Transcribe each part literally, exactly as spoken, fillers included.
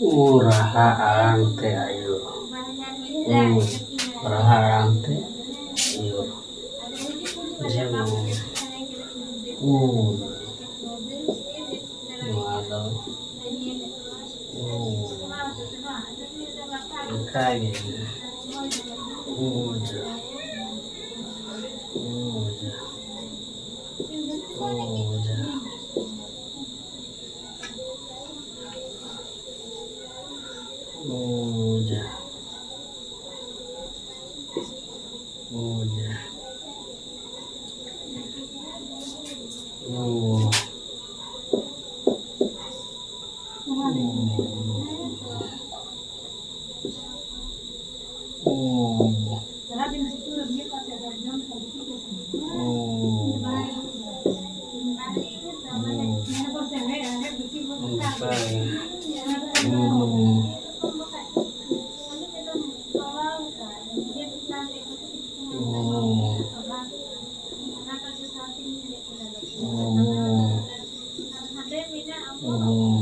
ᱩ ᱨᱟᱦᱟ ᱟᱲᱟᱝ ᱛᱮ ᱟᱹᱭᱩᱨ᱾ ᱩ ᱨᱟᱦᱟ ᱟᱲᱟᱝ ᱛᱮ ᱟᱹᱭᱩᱨ᱾ ᱡᱮᱢᱚᱱ ᱩᱞ᱾ ᱱᱚᱣᱟ ᱫᱚ ᱩᱞ᱾ ᱚᱱᱠᱟ ᱜᱮ᱾ ᱩᱞ᱾ ᱩᱞ᱾ ᱩᱞ᱾ ᱩᱞ᱾ ᱩᱞ᱾ ᱩᱞ᱾ ᱩᱞ᱾ ᱩᱞ᱾ ᱚᱱᱠᱟ ᱜᱮ᱾ ᱩᱞ᱾ ᱩᱞ᱾ ᱩᱞ᱾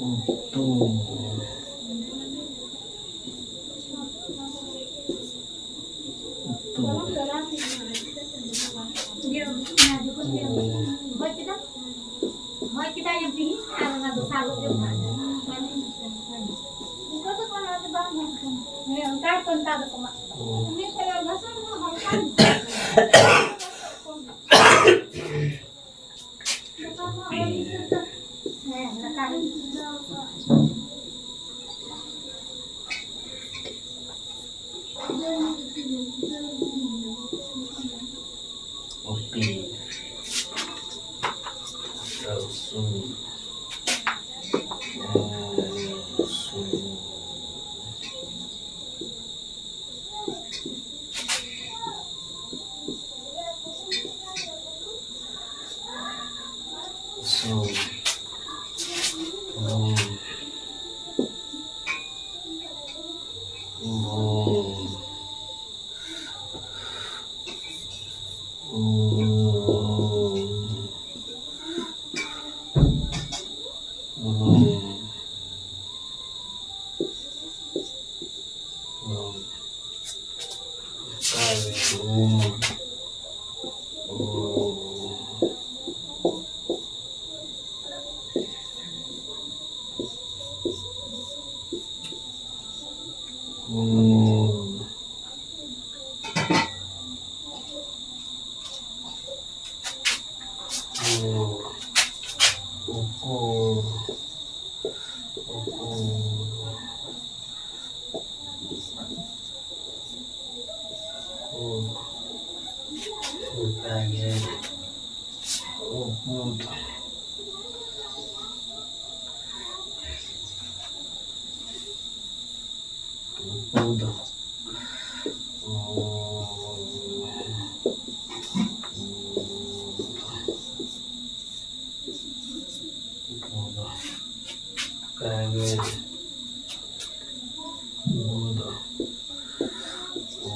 ᱩᱛᱩ᱾ ᱩᱛᱩ᱾ ᱩᱛᱩ᱾ ᱦᱚᱭ ᱠᱮᱫᱟᱭ ᱛᱤᱦᱤᱧ ᱟᱨ ᱚᱱᱟ ᱫᱚᱥᱟᱨ ᱦᱤᱞᱳᱜ ᱜᱮ ᱵᱟᱝ᱾ ᱦᱮᱸ, ᱚᱱᱠᱟ ᱜᱮ ᱠᱚ ᱱᱮᱛᱟᱨ ᱫᱚᱠᱚ ᱢᱟᱜ ᱠᱟᱜᱼᱟ᱾ ᱩᱱᱤ ᱛᱟᱭᱚᱢ ᱵᱷᱟᱥᱟ ᱨᱮᱦᱚᱸ ᱦᱟᱞᱠᱟ ᱧᱚᱜ᱾ ᱦᱮᱸ, ᱫᱟᱠᱟ ᱦᱩᱭ᱾ ᱩᱯᱤ᱾ ᱩᱥᱩᱞ᱾ ᱩᱥᱩᱞ᱾ ᱩᱥᱩᱞ᱾ ᱩᱥᱩᱞ᱾ ᱩᱫ, ᱩᱫ, ᱩᱫ, ᱩᱫ, ᱩᱫ, ᱩᱫ, ᱩᱫ, ᱩᱫ, ᱚᱱᱠᱟᱜᱮ ᱩᱫ, ᱩᱫ, ᱩᱫ, ᱩᱫ, ᱩᱫ, ᱚᱱᱠᱟᱜᱮ ᱩᱫ, ᱩᱫ, ᱩᱫ, ᱩᱫ,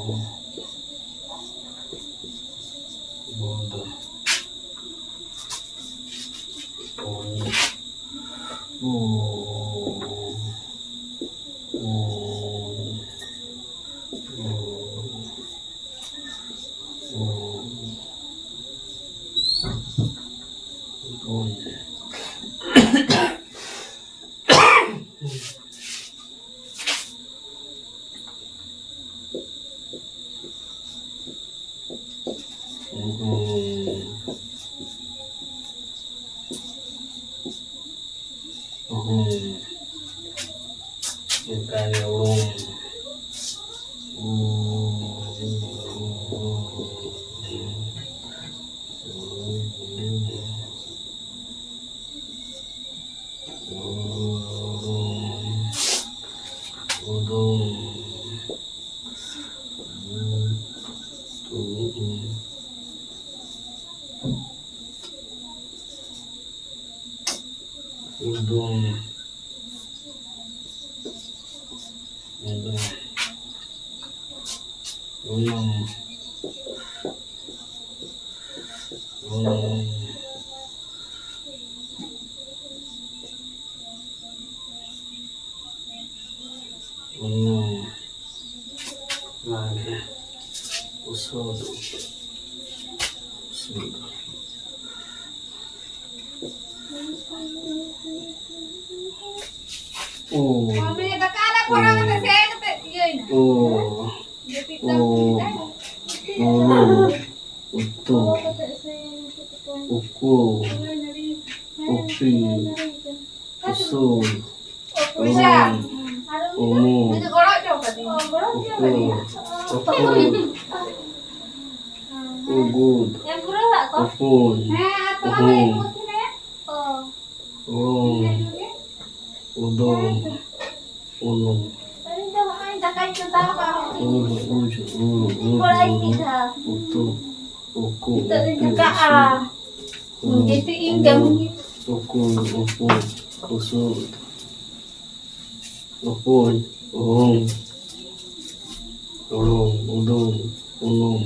ᱩᱫ᱾ ᱚᱱᱠᱟᱜᱮ ᱩᱨᱩᱢ᱾ ᱩᱫᱩᱢ, ᱩᱫᱩᱢ, ᱩᱭᱩᱝ, ᱩᱭᱩᱝ᱾ ᱳ, ᱢᱟᱢᱤ ᱫᱟᱠᱟ ᱞᱮ ᱵᱷᱚᱨᱟᱣ ᱠᱟᱛᱮ ᱥᱮ ᱠᱟᱛᱮ ᱤᱭᱟᱹᱭ ᱱᱟ᱾ ᱳ, ᱡᱟᱹᱯᱤᱫ ᱫᱚ ᱳ, ᱵᱟᱝ ᱦᱩᱭᱩᱜ ᱛᱟᱭ᱾ ᱳ, ᱩᱛᱩ, ᱠᱟᱛᱮ ᱥᱮ ᱠᱟᱛᱮ ᱩᱠᱩ, ᱦᱮᱸ, ᱩᱯᱤ, ᱦᱮᱸ, ᱩᱥᱩᱞ, ᱩᱯᱤ᱾ ᱩᱨᱩᱢ, ᱩᱢᱩ, ᱩᱱᱤ ᱫᱚ ᱜᱚᱲᱚ ᱦᱚᱪᱚ ᱠᱟᱫᱤᱧ᱾ ᱩᱠᱩ, ᱩᱠᱩ, ᱩᱜᱩᱫ, ᱮᱢ ᱯᱩᱨᱟᱹᱣ ᱠᱟᱜ ᱠᱚ? ᱩᱯᱩᱧ, ᱦᱮᱸ, ᱟᱨ ᱛᱚᱞᱟ ᱩᱦᱩᱢ᱾ ᱠᱚ ᱮᱢ ᱠᱚ ᱛᱤᱱᱟᱹᱜ? ᱚ᱾ ᱩᱨᱩᱢ, ᱩᱫᱩᱢ, ᱩᱱᱩᱢ᱾ ᱩᱨ, ᱩᱡ, ᱩᱨ, ᱩᱨ, ᱩᱨ, ᱩᱛᱩ, ᱩᱠᱩ, ᱩᱯᱤ, ᱩᱥᱩᱞ, ᱩᱨᱩᱢ, ᱩᱢᱩ, ᱩᱠᱩ, ᱩᱯᱩ, ᱩᱥᱩᱞ, ᱩᱯᱩᱧ, ᱩᱦᱩᱢ, ᱩᱨᱩᱢ, ᱩᱫᱩᱢ, ᱩᱱᱩᱢ᱾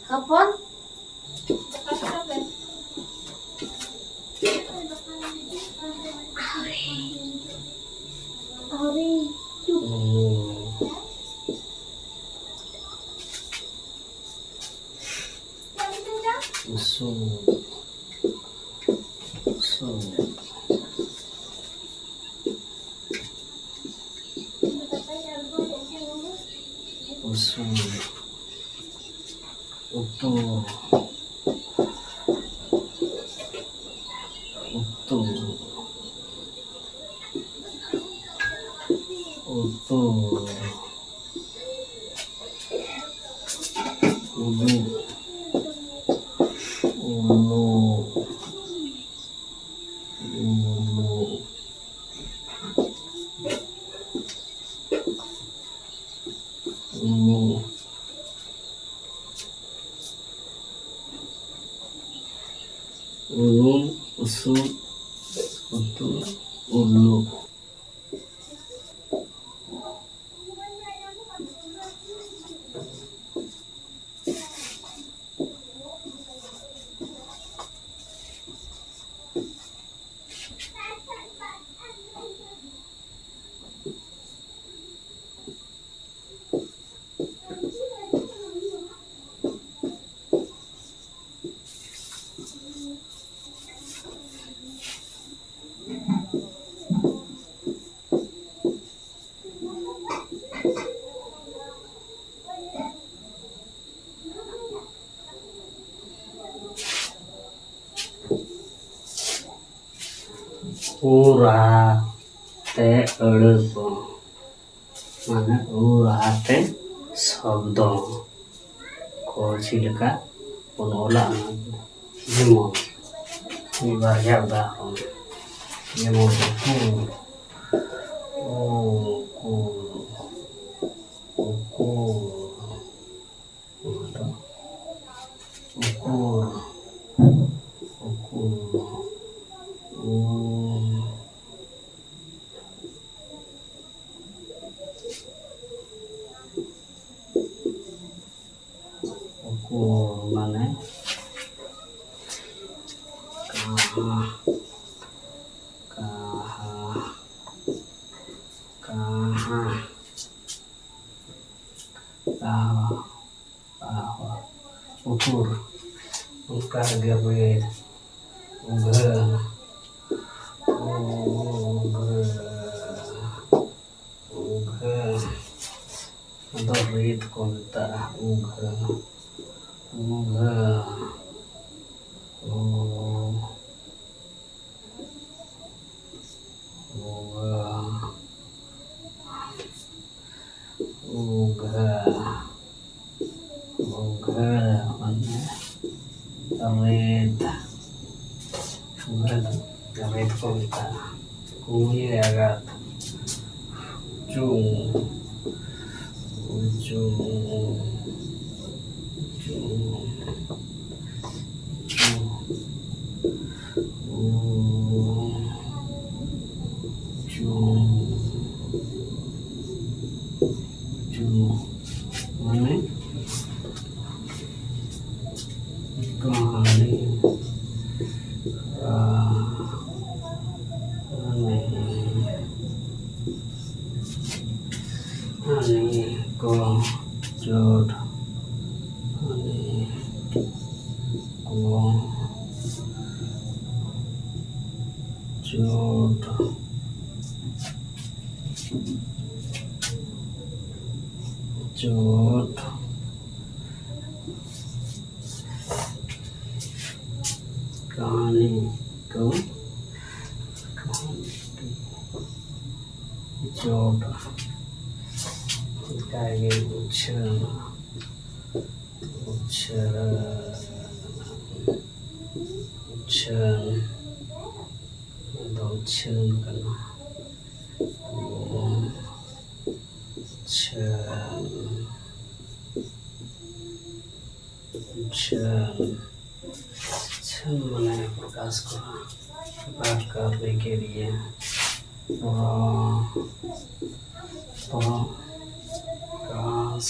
ᱦᱚᱯᱚᱱ᱾ ᱟᱹᱣᱨᱤ᱾ ᱩᱱᱩᱢ᱾ ᱩᱥᱩᱞ᱾ ᱩᱥᱩᱞ᱾ ᱩᱥᱩᱞ᱾ ᱩᱛᱩ᱾ ᱩᱛᱩ᱾ ᱩᱛᱩ᱾ ᱩᱞᱩ᱾ ᱩᱞᱩ᱾ ᱩᱞᱩ᱾ ᱩᱞᱩ᱾ ᱩᱞᱩ, ᱩᱥᱩᱞ, ᱩᱛᱩ, ᱩᱞᱩ᱾ ᱩ ᱨᱟᱦᱟ ᱛᱮ ᱟᱹᱲᱟᱹ ᱠᱚ, ᱢᱟᱱᱮ ᱩ ᱨᱟᱦᱟ ᱛᱮ ᱥᱚᱵᱫᱚ ᱠᱚ ᱪᱮᱫ ᱞᱮᱠᱟ ᱵᱚᱱ ᱚᱞᱟ, ᱚᱱᱟ ᱠᱚ᱾ ᱡᱮᱢᱚᱱ ᱢᱤᱫ ᱵᱟᱨᱭᱟ ᱩᱫᱟᱦᱚᱨᱚᱱ, ᱡᱮᱢᱚᱱ ᱩᱠᱩ, ᱩᱠᱩ, ᱩᱠᱩ᱾ ᱚᱱᱟ ᱫᱚ ᱩᱠᱩᱨ, ᱩᱠᱩᱨ, ᱩ᱾ ᱩᱠᱩᱨ ᱢᱟᱱᱮ ᱠᱟᱦᱟ, ᱠᱟᱦᱟ, ᱠᱟᱦᱟ᱾ ᱟᱦᱟ, ᱟᱦᱟ, ᱩᱠᱩᱨ, ᱚᱱᱠᱟ ᱜᱮ ᱨᱮ, ᱩᱜᱷᱟᱹ, ᱩᱜᱷᱟᱹ, ᱩᱜᱷᱟᱹ, ᱟᱫᱚ ᱨᱤᱫ ᱠᱚ ᱢᱮᱛᱟᱜᱼᱟ, ᱩᱜᱷᱟᱹ, ᱩᱜᱷᱟᱹ, ᱩ-, ᱩᱜᱷᱟᱹ᱾ ᱩᱜᱷᱟᱹ, ᱩᱜᱷᱟᱹ ᱢᱟᱱᱮ ᱨᱤᱫ, ᱩᱜᱷᱟᱹ ᱫᱚ ᱨᱤᱫ ᱠᱚ ᱢᱮᱛᱟᱜᱼᱟ᱾ ᱠᱩᱲᱤ ᱟᱜᱟᱛ, ᱩᱪᱩᱝ, ᱩᱪᱩᱝ, ᱩᱪᱩᱝ, ᱩᱪᱩᱝ᱾ ᱪᱩ, ᱪᱩ, ᱢᱟᱱᱮ ᱠᱟᱹᱦᱱᱤ, ᱠᱟᱹᱦᱱᱤ, ᱠᱟᱹᱦᱱᱤ ᱠᱚ ᱪᱚᱴ, ᱠᱟᱹᱦᱱᱤ ᱠᱚ ᱪᱚᱴ, ᱪᱚᱴ, ᱠᱟᱹᱦᱱᱤ ᱠᱚ, ᱩᱪᱷᱟᱹᱱ, ᱩᱪᱷᱟᱹᱱ, ᱩᱪᱷᱟᱹᱱ, ᱱᱚᱣᱟ ᱫᱚ ᱩᱪᱷᱟᱹᱱ ᱠᱟᱱᱟ᱾ ᱩᱪᱷᱟᱹᱱ, ᱩᱪᱷᱟᱹᱱ, ᱩᱪᱷᱟᱹᱱ ᱢᱟᱱᱮ ᱯᱨᱚᱠᱟᱥ ᱠᱚᱨᱟᱣ, ᱯᱨᱚᱠᱟᱥ ᱠᱚᱨᱱᱮ ᱠᱮ ᱞᱤᱭᱮ᱾ ᱯᱨᱚ-, ᱯᱨᱚᱠᱟᱥ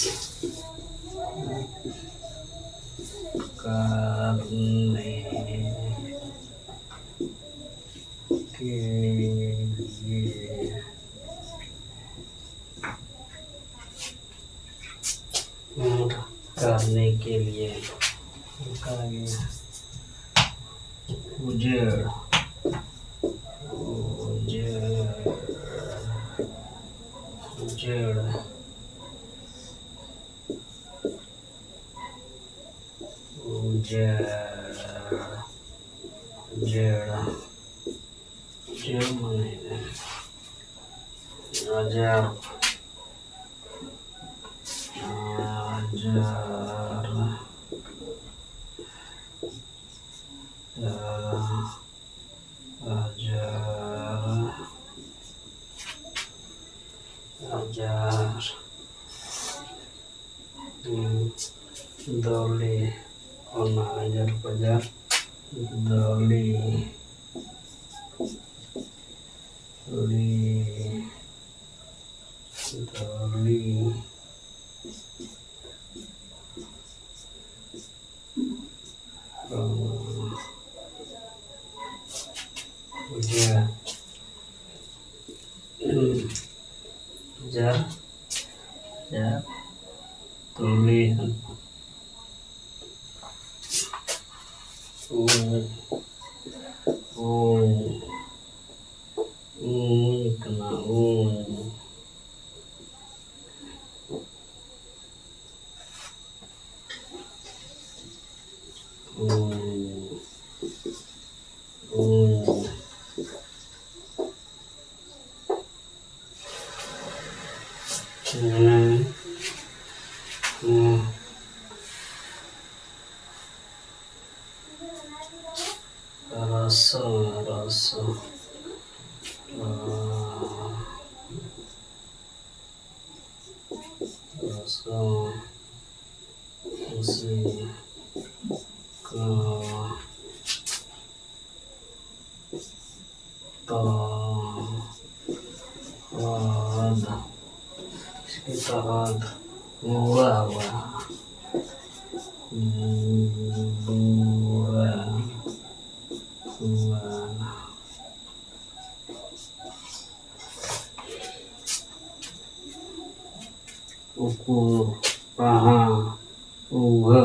ᱠᱟᱨᱱᱮ ᱠᱮ ᱞᱤᱭᱮ, ᱢᱩᱰ ᱠᱟᱨᱱᱮ ᱠᱮ ᱞᱤᱭᱮ, ᱚᱱᱠᱟ ᱜᱮ᱾ ᱩᱡᱟᱹᱲ, ᱩᱡᱟᱹᱲ, ᱩᱡᱟᱹᱲ, ᱩᱡᱟᱹᱲ, ᱩᱡᱟᱹᱲ, ᱩᱡᱟᱹᱲ ᱢᱟᱱᱮ ᱟᱡᱟᱨ, ᱟᱡᱟᱨ, ᱟᱡᱟᱨ, ᱟᱡᱟᱨ, ᱦᱩᱸ, ᱫᱚᱞᱤ, ᱚᱱᱟ ᱟᱡᱟᱨ ᱵᱟᱡᱟᱨ, ᱫᱚᱞᱤ, ᱞᱤ, ᱫᱚᱞᱤ, ᱦᱩᱸ, ᱵᱩᱡᱷᱟᱹᱣ᱾ ᱡᱟᱨ, ᱡᱟᱨ, ᱛᱩᱞᱤ, ᱩ, ᱩ, ᱩᱧ ᱠᱟᱱᱟ, ᱩᱧ᱾ ᱩᱧ, ᱩᱧ᱾ ᱦᱮᱸ᱾ ᱨᱚᱥᱚ, ᱨᱚᱥᱚ, ᱨᱚ-, ᱨᱚᱥᱚ, ᱨᱚᱥᱤ, ᱠᱚ, ᱛᱚ, ᱚᱫ, ᱪᱤᱠᱟᱹᱛᱮ ᱚᱫ? ᱵᱩᱣᱟ, ᱵᱩᱣᱟ᱾ ᱵᱩᱣᱟ, ᱵᱩᱣᱟ᱾ ᱩᱠᱩ, ᱯᱟᱦᱟ, ᱩᱜᱷᱟᱹ,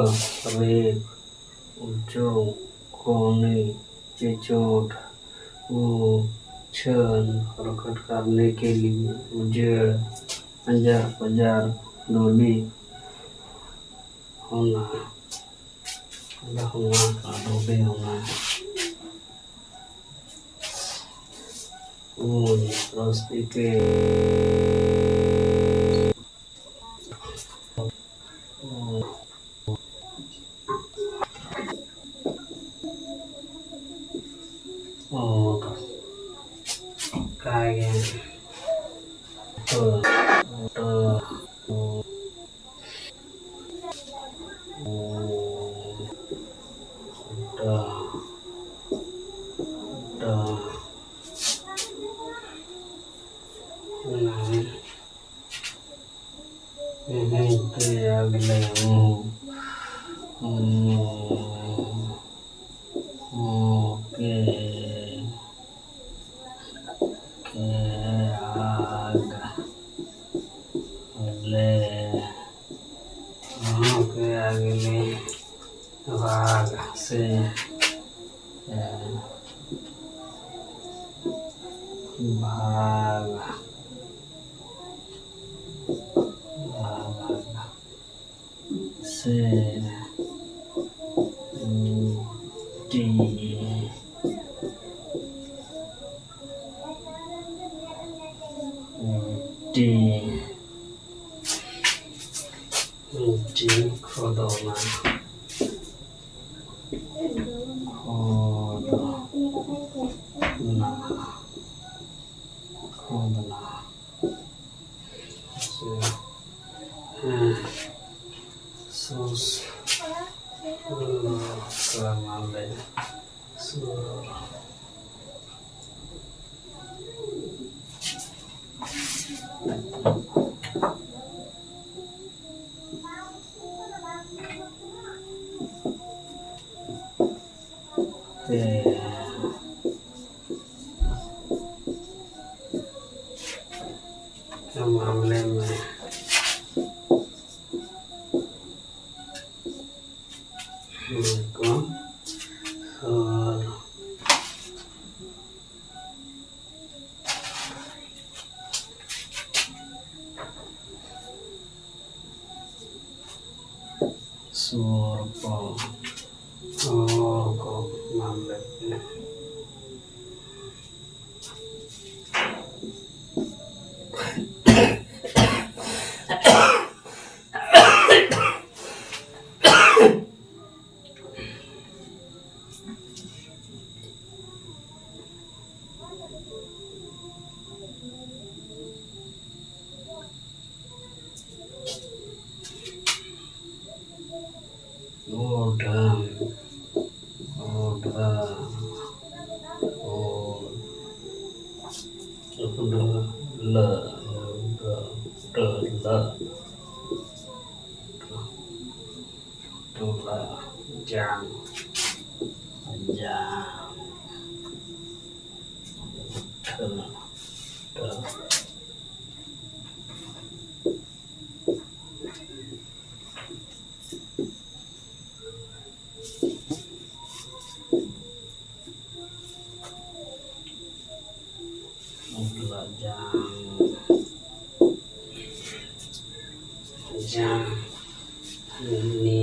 ᱨᱮᱠ, ᱩᱪᱩ, ᱠᱚᱱᱤ, ᱪᱮᱪᱚᱴ, ᱩᱪᱷᱟᱹᱱ, ᱯᱨᱚᱠᱚᱴ ᱠᱟᱨᱱᱮ ᱠᱮ ᱞᱤᱭᱮ, ᱩᱡᱟᱹᱲ, ᱟᱡᱟᱨ, ᱯᱟᱡᱟᱨ, ᱰᱚᱞᱤ, ᱚᱱᱟ, ᱟᱫᱚ ᱚᱱᱟ, ᱰᱚᱞᱤ, ᱚᱱᱟ᱾ ᱩᱱ ᱨᱟᱥᱛᱤ ᱛᱮ ᱚᱱᱠᱟᱜᱮ᱾ ᱴᱚ, ᱴᱚ, ᱴᱚ, ᱴᱚ, ᱴᱚ᱾ ᱚᱱᱟᱜᱮ᱾ ᱢᱩ ᱠᱮ ᱟᱜᱽᱞᱮ ᱢᱩ᱾ ᱢᱩ, ᱢᱩ ᱠᱮ, ᱠᱮ ᱟᱜᱽ, ᱞᱮ, ᱢᱩ ᱠᱮ ᱟᱜᱽᱞᱮ᱾ ᱵᱷᱟᱜᱽ ᱥᱮ, ᱮ, ᱵᱷᱟᱜᱽ, ᱵᱷᱟᱜᱽ ᱥᱮ, ᱩᱸ, ᱴᱤ, ᱩᱸ, ᱴᱤ᱾ ᱢᱤᱫᱴᱤᱱ ᱠᱷᱚᱫᱚᱱᱟ᱾ ᱠᱷᱚᱫᱚ-, ᱠᱷᱚᱫᱽᱱᱟ᱾ ᱥᱮ, ᱦᱮᱸ, ᱥᱩᱥ, ᱠᱟᱢᱟᱞᱮ, ᱥᱩᱨ᱾ ᱯᱮ᱾ ᱟᱢ ᱟᱢ ᱞᱟᱹᱭ ᱢᱮ᱾ ᱱᱤᱭᱟᱹ ᱠᱚ ᱥᱚᱨ᱾ ᱥᱚᱨ ᱠᱚ, ᱥᱚᱨ ᱠᱚ ᱢᱟᱱ ᱞᱮᱫ ᱛᱮ᱾ ᱳᱰᱷᱟ, ᱳᱰᱷᱟ, ᱳ, ᱳᱰᱷᱟ, ᱞᱟ, ᱳᱰᱷᱟ, ᱳᱰᱷᱟ, ᱞᱟ᱾ ᱴᱚᱞᱟ, ᱡᱟᱝ, ᱡᱟᱝ, ᱴᱷᱟᱹ, ᱴᱷᱟᱹ᱾ ᱩᱯᱞᱟ ᱡᱟᱝ, ᱡᱟᱝ, ᱱᱤ,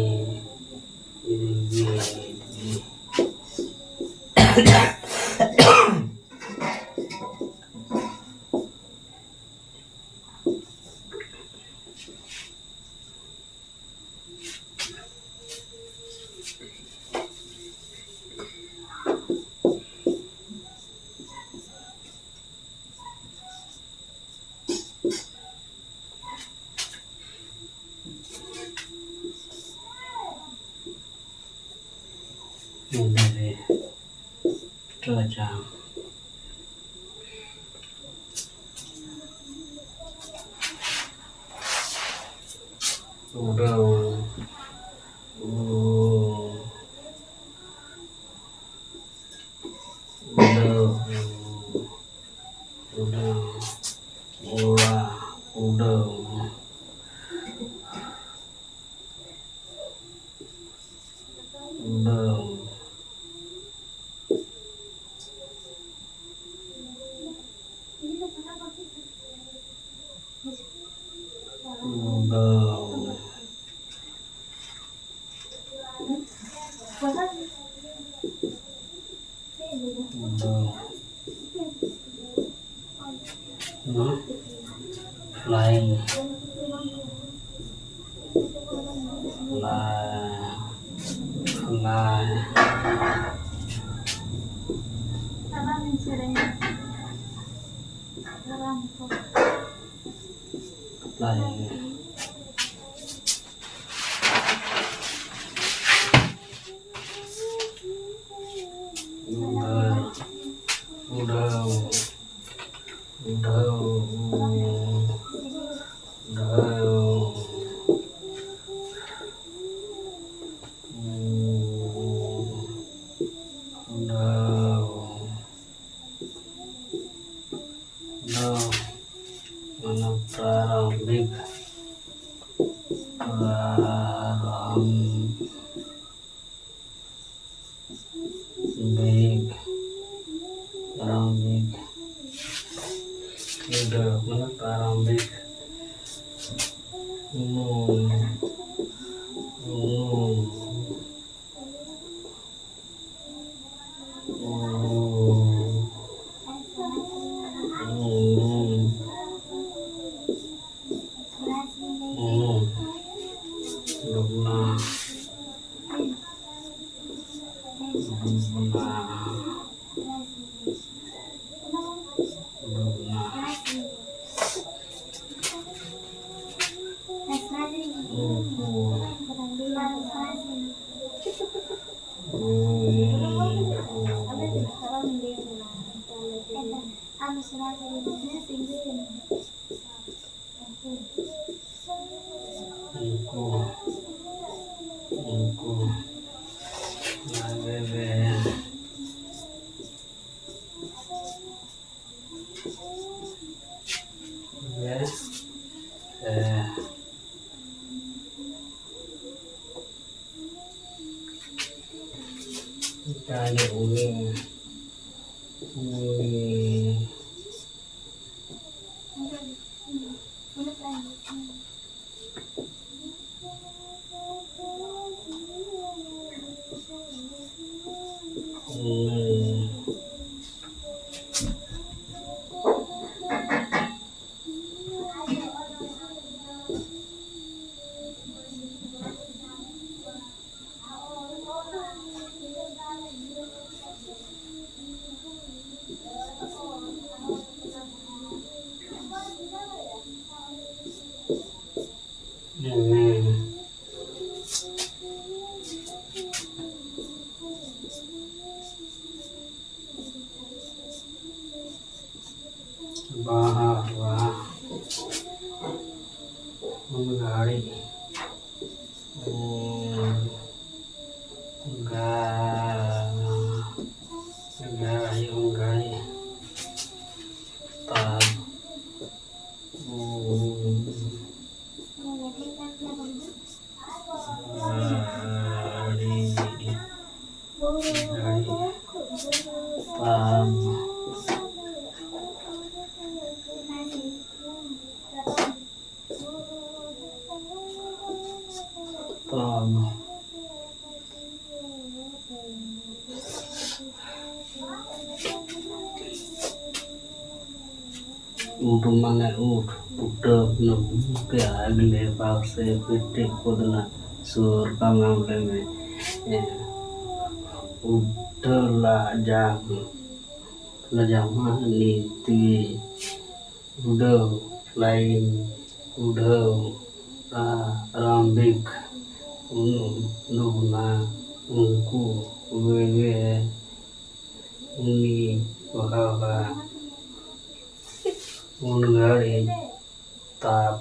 ᱱᱤ, ᱱᱤ᱾ ᱫᱟᱨᱮ, ᱴᱨᱟᱪᱟ᱾ ᱩᱰᱟᱹᱣ, ᱩ-, ᱩᱰᱟᱹᱣ, ᱩᱰᱟᱹᱣ, ᱩᱲᱟ, ᱩᱰᱟᱹᱣ, ᱩᱰᱟᱹᱣ᱾ ᱩᱰᱟᱹᱣ᱾ ᱩᱰᱟᱹᱣ᱾ ᱦᱩᱸ? Flying. Fly. Fly. Flying. ᱩᱰᱟᱹᱣ, ᱩᱰᱟᱹᱣ, ᱩᱰᱟᱹᱣ, ᱩᱰᱟᱹᱣ, ᱩᱰᱟᱹᱣ᱾ ᱫᱚ ᱢᱟᱱᱮ ᱯᱨᱟᱨᱚᱢᱵᱷᱤᱠ, ᱯᱨᱟᱨᱚᱢᱵᱷᱤᱠ, ᱯᱨᱟᱨᱚᱢᱵᱷᱤᱠ, ᱫᱚ ᱢᱟᱱᱮ ᱯᱨᱟᱨᱚᱢᱵᱷᱤᱠ ᱩᱱᱩᱢ, ᱩᱱᱩᱢ᱾ ᱛᱟᱦᱞᱮ ᱩᱱᱤ, ᱩᱱᱤ, ᱩᱱᱤ᱾ ᱵᱟᱦᱟ, ᱵᱟᱦᱟ᱾ ᱩᱱ ᱜᱷᱟᱹᱲᱤ, ᱩᱱ ᱜᱷᱟ-, ᱜᱷᱟᱹᱲᱤ, ᱩᱱ ᱜᱷᱟᱹᱲᱤ᱾ ᱛᱟᱵ, ᱩᱱ ᱜᱷᱟᱹᱲᱤ, ᱜᱷᱟᱹᱲᱤ᱾ ᱛᱟᱵ᱾ ᱛᱟᱵ᱾ ᱩᱴ ᱢᱟᱱᱮ ᱩᱴ, ᱩᱴᱟᱹ ᱢᱟᱱᱮ ᱵᱩᱠᱮ ᱟᱜᱽᱞᱮ ᱯᱟᱥᱮ ᱯᱮᱴᱮ ᱠᱚᱫᱱᱟ ᱥᱩᱨ ᱠᱟᱢᱟᱢ ᱞᱮᱢᱮ᱾ ᱩᱴᱟᱹ ᱞᱟᱡᱟᱢ, ᱞᱟᱡᱟᱢ ᱢᱟᱱᱮ ᱛᱤ᱾ ᱩᱰᱟᱹᱣ, flying, ᱩᱰᱷᱟᱹᱣ, ᱨᱟ-, ᱨᱟᱢᱵᱤᱠ, ᱩᱱ-, ᱩᱰᱩᱠᱱᱟ, ᱩᱱᱠᱩ, ᱣᱮᱣᱮ, ᱩᱱᱤ, ᱵᱟᱦᱟ, ᱩᱱ ᱜᱷᱟᱹᱲᱤᱡ, ᱛᱟᱯ᱾